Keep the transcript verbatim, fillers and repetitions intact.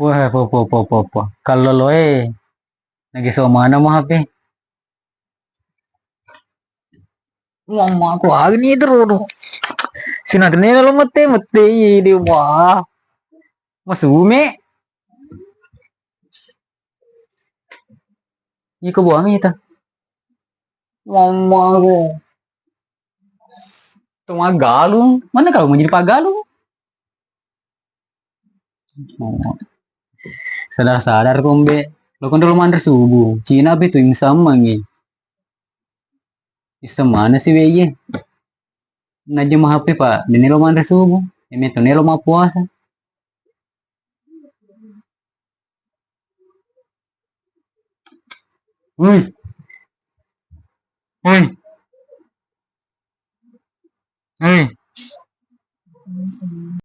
Wah, po, po, po, po, po. Kalloloe. Nageso mana mah H P. Mamma ko agni terodo. Sinagenna lo mette, mette, iya, de, wah. Masume. Iko buang ita. Mamma ko. Tong aggalung. Mana kau menjadi paggalung? Oh. Sadar-sadar ko, Mbe. Lo kan dulu manre subuh. Cina apa itu imsammangi? Isem mana sih, Weye? Naja mah H P, Pak. Dene lo manre subuh. Eme to ne lo mappuasa. Woi. Woi. Woi.